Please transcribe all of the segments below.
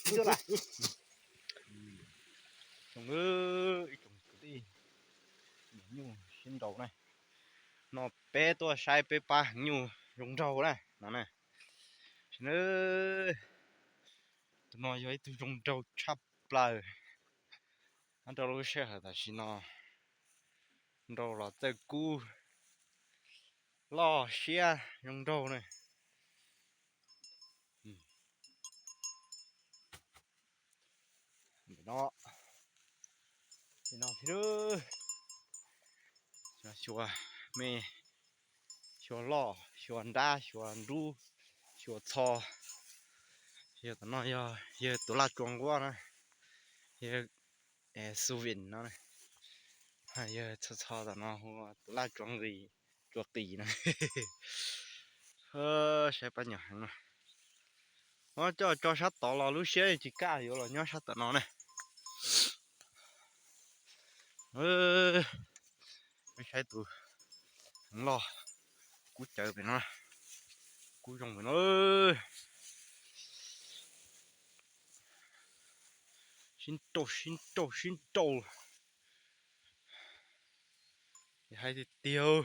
Ib tug lawm. Tsoom, ib tsoom kwv tij, nyuj siab nraus na. No peb tuaj saib peb pab heev nyuj zoo nraug na no na. Tus no yog ib tug zoo nraug tshaj plaws. Nyob rau lub sij hawm tam sim no nraug los txawj kub, loj siab zoo nraug na. Ntawm no, no thiab, xyuas me, xyuas loj, xyuas nrab, xyuas nrub, xyuas txho. Yawg tom no yog yawg tus laj tsua nquab na, yawg Xu Vin no, yawg txho txho tom no hu tus laj tsua nqis, tsua qis na. Saib pab nyuam heev no. Muab coj tso sab tod los lub siab tsis kaj yuav los nyob sab tom no na. Peb saib tus heev loj, kub cawv pem no, kub zoo pem no. Sib nrauj, sib nrauj, sib nrauj. Ces hais tiag tiag,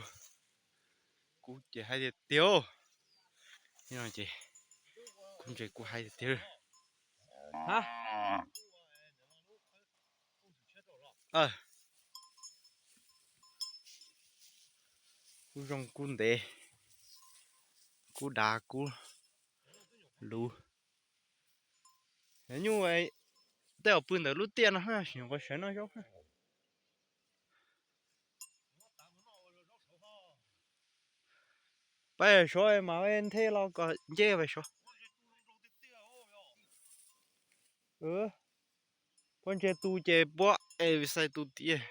kuv ces hais tiag tiag. Ces kuv ntses kuv hais tiag tiag. Kub zoo kub ntev, kub dav kub luv. Nyuj tej zaum pw ntawm lub tiaj no, sim nqa sawv noj zaub. Pab suav mas nthe los kom nce pab suav. Puab ntse tu ces puab es xais tu tiag.